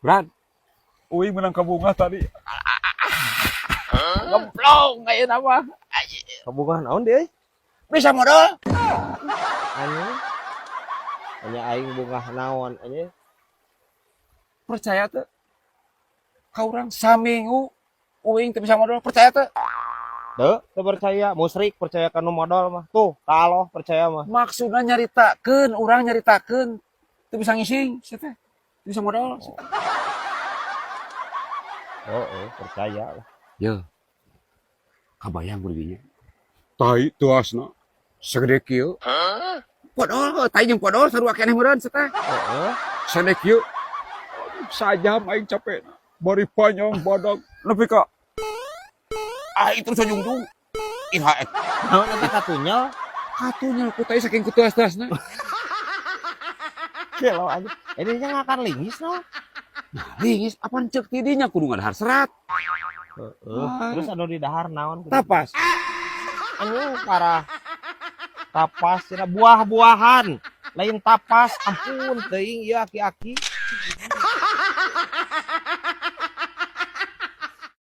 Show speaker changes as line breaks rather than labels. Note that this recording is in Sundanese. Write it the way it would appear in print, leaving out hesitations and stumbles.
Brad, uing menang kabungah tadi. Ngemplong ayeuna mah.
Kabungah naon deui?
Bisa modal.
Anjing. Hanya aing bungah naon anjing.
Percaya tuh? Ka urang saminggu uing teu bisa modal, percaya tuh?
Teu, teu percaya, musyrik percaya ka nu modal mah. Tuh, ka Allah percaya mah.
Maksudna nyaritakeun, urang nyaritakeun teu bisa ngising, sia teh. Teu bisa modal.
Oh, percaya lah.
Ye. Kabayang kudinya. Tai tuasna segede kieu. Podol, tai jeung podol sarua keneh meureun sia teh.
Heeh.
Sagede kieu. Sajam aing capek. Bari panjang badag nepi ka ah itu sajungtung. Ih, et.
Naon eta katunyel?
Katunyel ku tai saking ku tuas-tuasna.
Gelo aja. Ini nya ngakan linggis no.
Nah, lingis apaan ceuk tidinya kudu ngadahar serat.
Heeh. Terus anu di dahar naon?
Tapas.
Anjing parah. Tapas cenah buah-buahan. Lain tapas, ampun teuing ieu aki-aki.